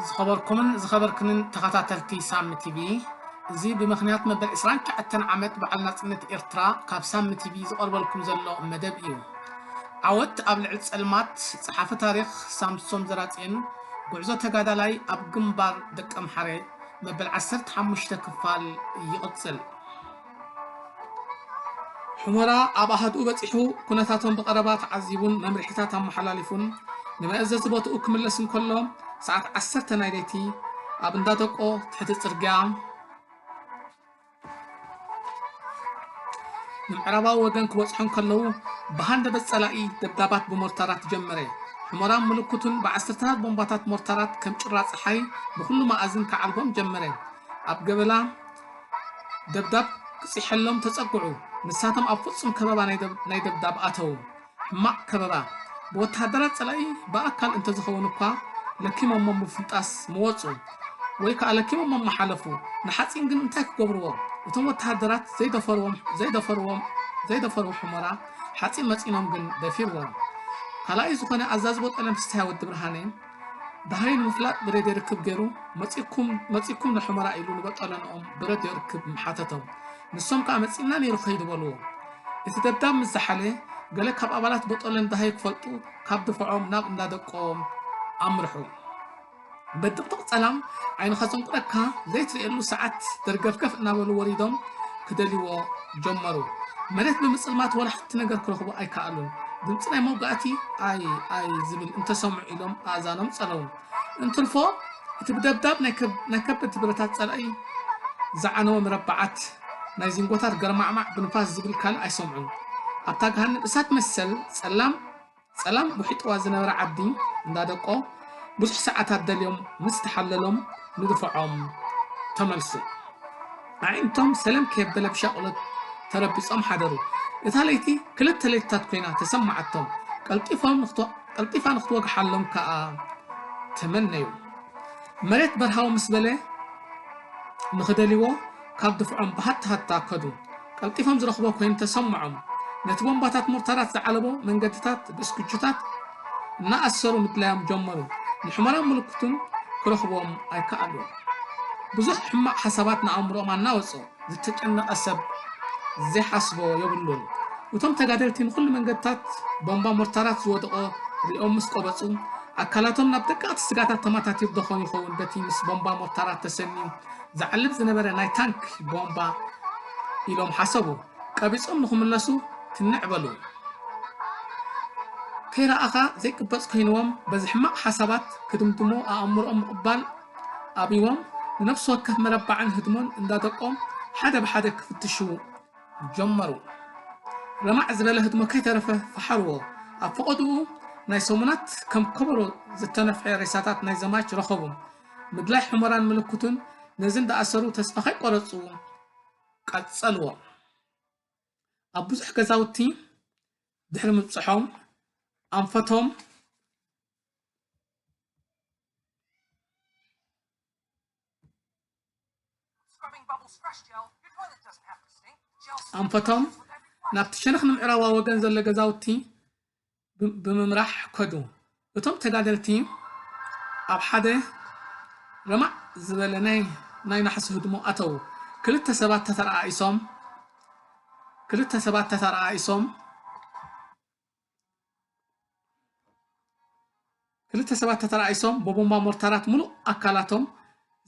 ዝኸበርኩምን ዝኸበርክንን ተኸታተልቲ ሳሚ ቲቪ፣ እዚ ብምኽንያት መበል ዕስራን ትሽዓተን ዓመት በዓል ናጽነት ኤርትራ ካብ ሳሚ ቲቪ ዝቐርበልኩም ዘሎ መደብ እዩ። ዓወት ኣብ ልዕሊ ጸልማት፣ ጸሓፊ ታሪኽ ሳምሶም ዘራጽዮን፣ ጉዕዞ ተጋዳላይ ኣብ ግንባር ደቀምሓረ መበል ዓሰርተ ሓሙሽተ ክፋል ይቕጽል። ሑመራ ኣብ ኣሃዱኡ በጺሑ፣ ኩነታቶም ብቐረባ ተዓዚቡን መምርሒታት ኣመሓላሊፉን፣ ንመእዘዚ ቦታኡ ክምለስ እንከሎ፣ ሰዓት ዓሰርተ ናይ ለይቲ ኣብ እንዳደቆ ትሕቲ ጽርግያ ንምዕራባዊ ወገን ክበጽሑ እንከለዉ፣ ብሃንደበት ጸላኢ ደብዳባት ብሞርታራት ጀመረ። ሑመራን ምልክቱን ብዓሰርተታት ቦምባታት ሞርታራት ከም ጭራ ጸሓይ ብኹሉ መኣዝን ክዓልቦም ጀመረ። ኣብ ገበላ ደብዳብ ክጺሐሎም ተጸግዑ። ንሳቶም ኣብ ፍጹም ከበባ ናይ ደብ-፣ ናይ ደብዳብ ኣተዉ። ሕማቕ ከበባ። ብወተሃደራት ጸላኢ ብኣካል እንተዝኸውን እኳ ለኪሞሞም ምፍንጣስ ምወጹ፣ ወይ ከኣ ለኪሞሞም ምሓለፉ። ንሓጺን ግን እንታይ ክገብርዎ? እቶም ወተሃደራት ዘይደፈርዎም፣ ዘይደፈርዎም፣ ዘይደፈርዎ ሑመራ ሓጺን መጺኖም ግን ደፊርዎም። ካልኣይ ዝኾነ ኣዛዚ ቦጠለን ፍስሃ ወዲ ብርሃነ፣ ደሃዩ ንምፍላጥ ብሬድዮ ርክብ ገይሩ፣ "መጺኩም፣ መጺኩም ንሑመራ?" ኢሉ ንበጠለንኦም ብሬድዮ ርክብ ሓተቶም። ንሶም ከኣ "መጺእና ነይሩ ከይዱ" በልዎ። እቲ ደብዳብ ምስ ዝሓለ፣ ገለ ካብ ኣባላት ቦጠለን ደሃዩ ክፈልጡ ካብ ድፍዖም ናብ እንዳደቆም ኣምርሑ። በድቕድቕ ጸላም ዓይንኻ ዘንቁረካ ዘይትርእየሉ ሰዓት ደርገፍገፍ እናበሉ ወሪዶም ክደልይዎ ጀመሩ። መሬት ብምጽልማት ወላ ሓንቲ ነገር ክረኽቡ ኣይከኣሉን። ድምጺ ናይ መውጋእቲ ኣይ ኣይ ዝብል እንተሰምዑ ኢሎም ኣእዛኖም ጸለዉ። እንትርፎ እቲ ብደብዳብ ናይ ከብ-፣ ናይ ከበድቲ ብረታት ጸላኢ ዝዓነወ መረባዓት ናይ ዚንጎታት ገርማዕማዕ ብንፋስ ዝብል ካልእ ኣይሰምዑን። ኣብታ ገሃነም እሳት መሰል ጸላም ጸላም ውሒጥዋ ዝነበረ ዓዲ እንዳደቆ ብዙሕ ሰዓታት ደልዮም ምስ ተሓለሎም ንድፍዖም ተመልሱ። ኣዒንቶም ሰለም ከየበለ ብሻቕሎት ተረቢጾም ሓደሩ። እታ ለይቲ ክልተ ለይትታት ኮይና ተሰማዓቶም። ቀልጢፎም ንኽትወ-፣ ቀልጢፋ ንኽትወግሓሎም ከኣ ተመነዩ። መሬት በርሃው ምስ በለ ንኽደልይዎ ካብ ድፍዖም ብሃታ ሃታ ከዱ። ቀልጢፎም ዝረኽቦ ኮይኑ ተሰምዖም። ነቲ ቦምባታት ሞርታራት ዝዓለቦ መንገድታት ብእስክቹታት እናኣሰሩ ምድላዮም ጀመሩ። ንሑመራን ምልክቱን ክረኽብዎም ኣይከኣሉን። ብዙሕ ሕማቕ ሓሳባት ንኣእምሮኦም ኣናወጾ። ዝተጨነቐ ሰብ ዘይሓስቦ የብሉን። እቶም ተጋደልቲ ንኹሉ መንገድታት ቦምባ ሞርታራት ዝወደቖ ሪኦም ምስ ቆበጹ፣ ኣካላቶም ናብ ደቀቕቲ ስጋታት ተማታቲሩ ደኾን ይኸውን በቲ ምስ ቦምባ ሞርታራት ተሰንዩ ዝዓልብ ዝነበረ ናይ ታንክ ቦምባ ኢሎም ሓሰቡ። ቀቢጾም ንኽምለሱ ክንዕ በሉ። ከይረኣኻ ዘይቅበጽ ኮይንዎም በዚ ሕማቕ ሓሳባት ክድምድሙ ኣእምሮኦም ምቕባል ኣብይዎም ንነፍሲ ወከፍ መረባዕን ህድሞን እንዳደቆም ሓደ ብሓደ ክፍትሹ ጀመሩ። ረማዕ ዝበለ ህድሞ ከይተረፈ ፈሓርዎ። ኣብ ፈቐድኡ ናይ ሰሙናት ከም ከበሮ ዝተነፍሐ ሬሳታት ናይ ዘማች ረኸቡ። ምድላይ ሑመራን ምልክቱን ነዚ እንዳኣሰሩ ተስፋ ከይቆረጹ ቀጸልዎ። ኣብ ብዙሕ ገዛውቲ ድሕሪ ምብጽሖም ኣንፈቶም ኣንፈቶም ናብቲ ሸነኽ ንምዕራባዊ ወገን ዘሎ ገዛውቲ ብ-፣ ብምምራሕ ከዱ። እቶም ተጋደልቲ ኣብ ሓደ ረማዕ ዝበለ ናይ፣ ናይ ናሕሲ ህድሞ ኣተዉ። ክልተ ሰባት ተተረኣኢሶም፣ ክልተ ሰባት ተተረኣኢሶም፣ ክልተ ሰባት ተተረኣኢሶም ብቦምባ ሞርታራት ምሉእ ኣካላቶም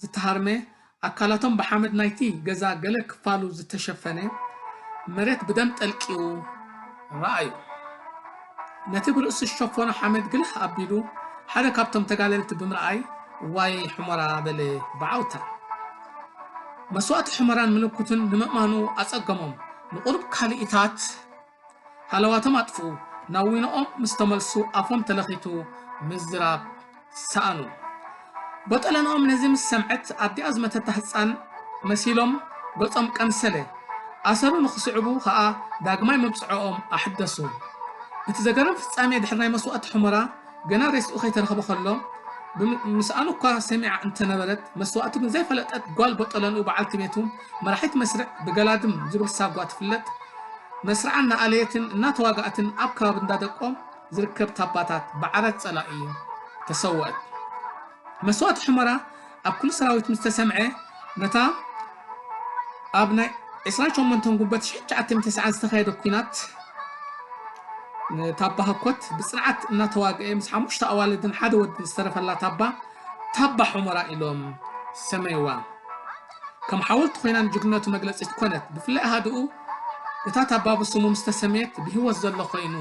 ዝተሃርመ፣ ኣካላቶም ብሓመድ ናይቲ ገዛ ገለ ክፋሉ ዝተሸፈነ፣ መሬት ብደም ጠልቂዩ ረኣዩ። ነቲ ብርእሱ ዝሸፈኖ ሓመድ ግልህ ኣቢሉ ሓደ ካብቶም ተጋደልቲ ብምርኣይ፣ "ዋይ ሑመራ" በለ ብዓውታ። መስዋእቲ ሑመራን ምልክቱን ንምእማኑ ኣጸገሞም። ንቑሩብ ካልኢታት ሃለዋቶም ኣጥፍኡ። ናብ ዊንኦም ምስ ተመልሱ ኣፎም ተለኺቱ ምዝራብ ሰኣኑ። በጠለንኦም ነዚ ምስ ሰምዐት ኣዲኣ ዝመተታ ህጻን መሲሎም ገጾም ቀምሰለ። ኣሰሩ ንኽስዕቡ ኸኣ ዳግማይ መብጽዖኦም ኣሕደሱ። እቲ ዘገርም ፍጻሜ ድሕሪ ናይ መስዋእቲ ሑመራ ገና ሬስኡ ከይተረኽበ ከሎ፣ ብም-፣ ምስኣኑ እኳ ሰሚዓ እንተነበረት፣ መስዋእቱ ግን ዘይፈለጠት ጓል በጠለንኡ በዓልቲ ቤቱ፣ መራሒት መስርዕ ብገላድም ዝብል ሳጓ ትፍለጥ፣ መስርዓ እናኣለየትን እናተዋግኣትን ኣብ ከባቢ እንዳደቆ ዝርከብ ታባታት ብዓራት ጸላኢ ተሰወአት። መስዋእቲ ሑመራ ኣብ ኩሉ ሰራዊት ምስ ተሰምዐ፣ ነታ ኣብ ናይ ዕስራን ሸሞንተን ጉንበት ሽሕን ትሽዓተ ሚእትን ተስዓን ዝተኻየደ ኲናት ታባ ሃኮት ብጽንዓት እናተዋግአ፣ ምስ ሓሙሽተ ኣዋልድን ሓደ ወድን ዝተረፈላ ታባ፣ ታባ ሑመራ ኢሎም ሰመይዋ። ከም ሓወልቲ ኮይና ንጅግንነቱ መግለጺት ኮነት። ብፍላይ ኣሃድኡ እታ ታባ ብስሙ ምስ ተሰምየት ብህይወት ዘሎ ኮይኑ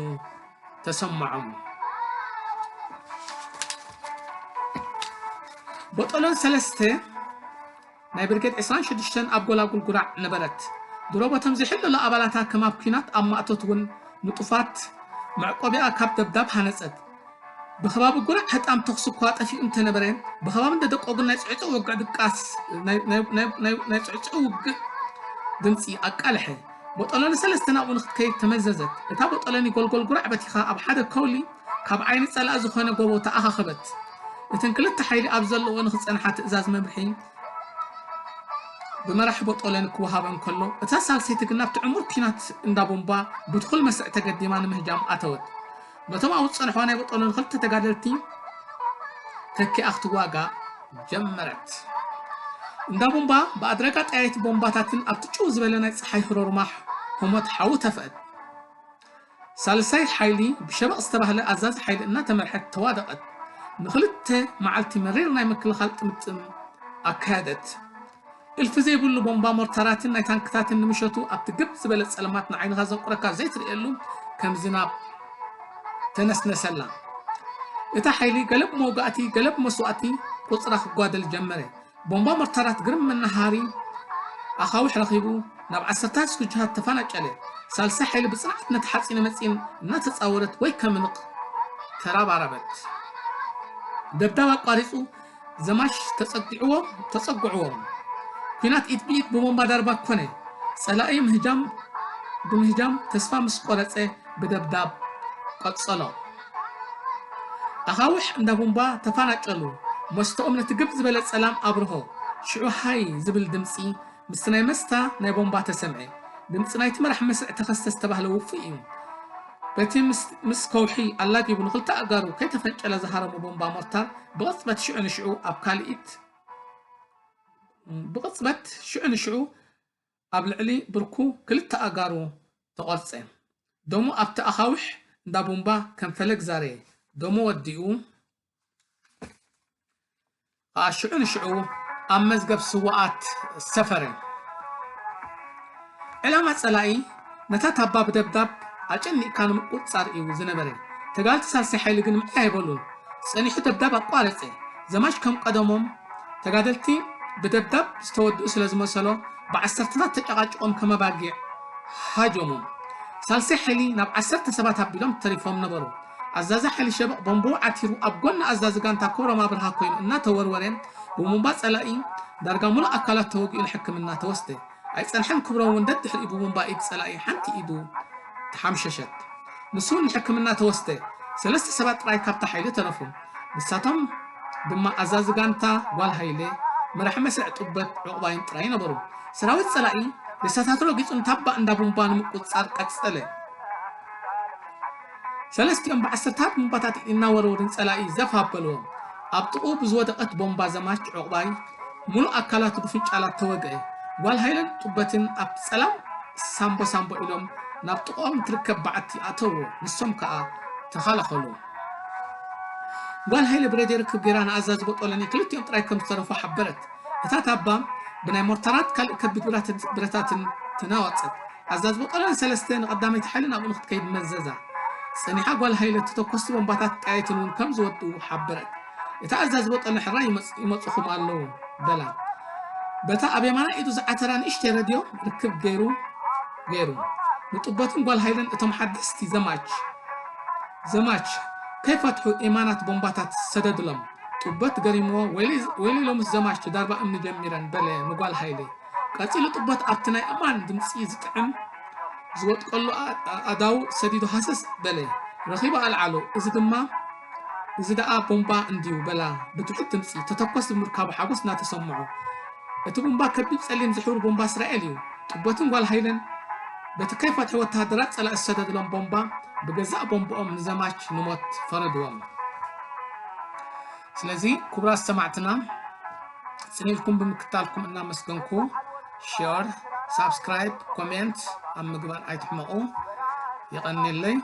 ተሰምዖም። ቦጦሎን ሰለስተ ናይ ብርጌድ ዕስራን ሽዱሽተን ኣብ ጎላጉል ጉራዕ ነበረት። ድሮ በቶም ዘይሕለሉ ኣባላታ ከም ኣብ ኲናት ኣብ ማእቶት እውን ንጡፋት መዕቆቢኣ ካብ ደብዳብ ሃነጸት። ብከባቢ ጉራዕ ህጣም ተኹሲ እኳ ጠፊኡ እንተነበረ፣ ብከባቢ እንተደቀጉ ናይ ጽዕጹዕ ውግዕ ድቃስ፣ ናይ፣ ናይ፣ ናይ፣ ናይ፣ ናይ ጽዕጹዕ ውግእ ድምጺ ኣቃልሐ። ቦጦሎኒ ሰለስተ ናብኡ ንክትከይድ ተመዘዘት። እታ ቦጦሎኒ ጎልጎል ጉራዕ በቲኻ ኣብ ሓደ ከውሊ ካብ ዓይኒ ጸላኢ ዝኾነ ጎቦ ተኣኻኸበት። እተን ክልተ ሓይሊ ኣብ ዘለውኦ ንክጸንሓ ትእዛዝ መምርሒ ብመራሒ ቦጦሎኒ ክወሃበን ከሎ፣ እታ ሳልሰይቲ ግን ናብቲ ዕሙር ኲናት እንዳ ቡምባ ብድኹል መስርዕ ተገዲማ ንምህጃም ኣተወት። ነቶም ኣብኡ ዝጸንሕዋ ናይ ቦጦሎኒ ክልተ ተጋደልቲ ተኪኣ ክትዋጋእ ጀመረት። እንዳ ቡምባ ብኣድራጋ ጠያይቲ ቦምባታትን ኣብቲ ጭው ዝበለ ናይ ጸሓይ ህሮርማ ህሞት ሓዊ ተፍአት። ሳልሳይ ሓይሊ ብሸበቕ ዝተባህለ ኣዛዚ ሓይሊ እናተመርሐት ተዋደቐት። ንኽልተ መዓልቲ መሪር ናይ ምክልኻል ጥምጥም ኣካየደት። እልፊ ዘይብሉ ቦምባ ሞርታራትን ናይ ታንክታትን ንምሸቱ ኣብቲ ግብ ዝበለ ጸልማት ንዓይንኻ ዘንቁረካ ዘይትርእየሉ ከም ዝናብ ተነስነሰላ። እታ ሓይሊ ገለ ብመውጋእቲ ገለ ብመስዋእቲ ቁጽራ ክጓደል ጀመረ። ቦምባ ሞርታራት ግርም መናሃሪ ኣኻውሕ ረኺቡ ናብ ዓሰርታት ስኩጃሃት ተፈናጨለ። ሳልሳይ ሓይሊ ብጽንዓት ነቲ ሓጺነ መጺን እናተጻወረት ወይ ከምንቕ ተራባረበት። ደብዳብ ኣቋሪጹ ዘማች ተጸጊዕዎ፣ ተጸግዕዎ። ኲናት ኢድ ብኢድ ብቦምባ ዳርባ ኮነ። ጸላኢ ምህጃም ብምህጃም ተስፋ ምስ ቆረጸ ብደብዳብ ቀጸሎ። ኣኻውሕ እንዳ ቡምባ ተፋናጨሉ። መስተኦም ነቲ ግብ ዝበለ ጸላም ኣብርሆ። ሽዑ ሃይ ዝብል ድምጺ ምስቲ ናይ መስታ ናይ ቦምባ ተሰምዐ። ድምጺ ናይቲ መራሕ መስርዕ ተኸስተ ዝተባህለ ውፉይ እዩ። በቲ ምስ፣ ምስ ከውሒ ኣላጊቡ ንኽልተ ኣእጋሩ ከይተፈንጨለ ዝሃረሞ ቦምባ ሞርታር ብቕጽበት ሽዑ ንሽዑ ኣብ ካልኢት፣ ብቕጽበት ሽዑ ንሽዑ ኣብ ልዕሊ ብርኩ ክልተ ኣእጋሩ ተቖርጸ። ደሙ ኣብቲ ኣኻውሕ እንዳ ቡምባ ከም ፈለግ ዛረየ። ደሙ ወዲኡ ኸኣ ሽዑ ንሽዑ ኣብ መዝገብ ስዉኣት ሰፈረ። ዕላማ ጸላኢ ነታ ታባ ብደብዳብ ኣጨኒቕካ ንምቁጽጻር እዩ ዝነበረ። ተጋልቲ ሳልሳይ ሓይሊ ግን ምዕይ ኣይበሉን። ጸኒሑ ደብዳብ ኣቋረጸ። ዘማች ከም ቀደሞም ተጋደልቲ ብደብዳብ ዝተወድኡ ስለ ዝመሰሎ፣ ብዓሰርተታት ተጨቓጭቖም ከም ኣባጊዕ ሃጀሙ። ሳልሳይ ሓይሊ ናብ ዓሰርተ ሰባት ኣቢሎም ተሪፎም ነበሩ። ኣዛዚ ሓይሊ ሸበቕ ቦምብኡ ዓቲሩ ኣብ ጎኒ ኣዛዚ ጋንታ ክብሮም ኣብርሃ ኮይኑ እናተወርወረ፣ ብቦምባ ጸላኢ ዳርጋ ሙሉእ ኣካላት ተወጊኡ ንሕክምና ተወስደ። ኣይጸንሐን፣ ክብሮም እውን ደድሕሪኡ ብቦምባ ኢድ ጸላኢ ሓንቲ ኢዱ ተሓምሸሸት። ንሱ እውን ንሕክምና ተወስደ። ሰለስተ ሰባት ጥራይ ካብታ ሓይሊ ተረፉ። ንሳቶም ድማ ኣዛዚ ጋንታ ጓል ሃይለ፣ መራሒ መስርዕ ጡበት ዑቕባይን ጥራይ ነበሩ። ሰራዊት ጸላኢ ሬሳታቱ ረጊጹ ንታባ እንዳ ቡምባ ንምቁጽጻር ቀጸለ። ሰለስቲኦም ብዓሰርታት ቡምባታት እናወረወሩ ንጸላኢ ዘፍ ኣበልዎም። ኣብ ጥቕኡ ብዝወደቐት ቦምባ ዘማች ዑቕባይ ሙሉእ ኣካላቱ ብፍንጫላት ተወግአ። ጓል ሃይለን ጡበትን ኣብቲ ጸላም ሳምቦ ሳምቦ ኢሎም ናብ ጥቕኦም ትርከብ በዓቲ ኣተውዎ። ንሶም ከኣ ተኸላኸሉ። ጓል ሃይለ ብሬድዮ ርክብ ገይራ ንኣዛዚ ቦጦሎኒ ክልቲኦም ጥራይ ከም ዝተረፉ ሓበረት። እታ ታባ ብናይ ሞርታራት ካልእ ከቢድ ብራትን-፣ ብረታትን ተናወጸት። ኣዛዚ ቦጦሎኒ ሰለስተ ንቐዳመይቲ ሓይሊ ናብኡ ንክትከይድ መዘዛ። ጸኒሓ ጓል ሃይለ ተተኮስቲ ቦምባታት ጠያይትን እውን ከም ዝወድኡ ሓበረት። እታ ኣዛዚ ቦጦሎኒ ሕራይ ይመጽ-፣ ይመጹኹም ኣለዉ በላ። በታ ኣብ የማናይ ኢዱ ዝዓተራ ንእሽተይ ረድዮ ርክብ ገይሩ፣ ገይሩ። ንጡበትን ጓል ሃይለን እቶም ሓደስቲ ዘማች፣ ዘማች ከይፈትሑ ኤማናት ቦምባታት ሰደድሎም። ጡበት ገሪምዎ፣ "ወይለይ፣ ወይለይ ሎምስ ዘማች ዳርባ እምኒ ጀሚረን" በለ ንጓል ሃይለ። ቀጺሉ ጡበት ኣብቲ ናይ እማን ድምጺ ዝጥዕም ዝወጥቀሉ ኣ-፣ ኣ-፣ ኣእዳው ሰዲዱ ሃሰስ በለ። ረኺቡ ኣልዓሎ። እዚ ድማ፣ "እዚ ደኣ ቦምባ እንድዩ" በላ ብትሑት ድምጺ። ተተኮስ ብምርካቡ ሓጎስ እናተሰምዖ። "እቲ ቡምባ ከቢብ ጸሊም ዝሕብሩ ቦምባ እስራኤል እዩ። ጡበትን ጓል ሃይለን በቲ ከይፈትሑ ወተሃደራት ጸላኢ ዝሰደድሎም ቦምባ ብገዛእ ቦምብኦም ንዘማች ንሞት ፈረድዎም። ስለዚ ክቡራት ሰማዕትና፣ ጽን ኢልኩም ብምክታልኩም እናመስገንኩ፣ ሼር፣ ሳብስክራይብ፣ ኮሜንት ኣብ ምግባር ኣይትሕመቑ። የቐንየለይ።